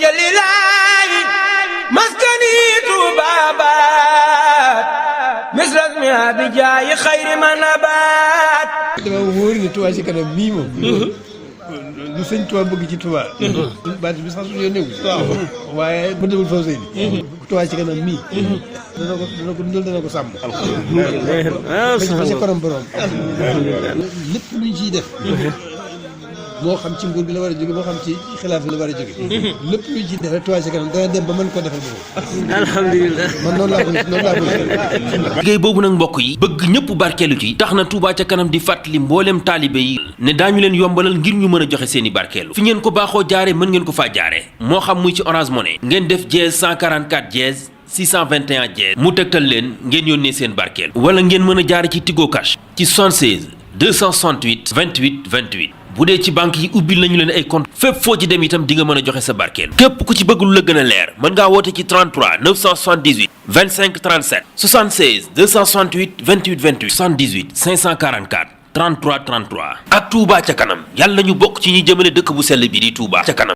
jalilahi maskani tubabat misras mi abijaayi xayri manabat. dama wóor ni Touba ci kanam mii moom. lu sëñ Touba bëgg ci Touba. baat bi sax suñu néew. waaye bu demul faw sëy bi. Touba ci kanam mii. dana ko sàmm. ba ci kanam borom. lépp luñ ciy def. moo xam ci nguur gi la war a jóge moo xam ci xilaaf bi la war a jóge. lépp luñ ciy def rek Touba ci kanam dana dem ba mën koo defal boppam. alhamdulilah man noonu laa ko liggéey boobu nag mbokk yi bëgg ñëpp barkeelu ci tax na Touba ca kanam di fàttali mbooleem taalibe yi ne daañu leen yombalal ngir ñu mën a joxe seeni barkeelu fi ngeen ko baaxoo jaare mën ngeen ko faa jaare moo xam muy ci Orange Money ngeen def dièse 144 dièse 621 dièse mu tegtal leen ngeen yónnee seen barkeelu wala ngeen mën a jaare ci Tigo Cash ci 76 268 28 28 bu dee ci banque yi ubbil nañu leen ay compte fépp foo ci dem itam di nga mën a joxe sa barkeelu képp ku ci bëgg lu la gën a leer mën ngaa woote ci 33 978 25 37 76 268 28 28 78 544 33 33 ak Touba ca kanam yàlla ñu bokk ci ñi jëmale dëkk bu sell bi di Touba ca kanam.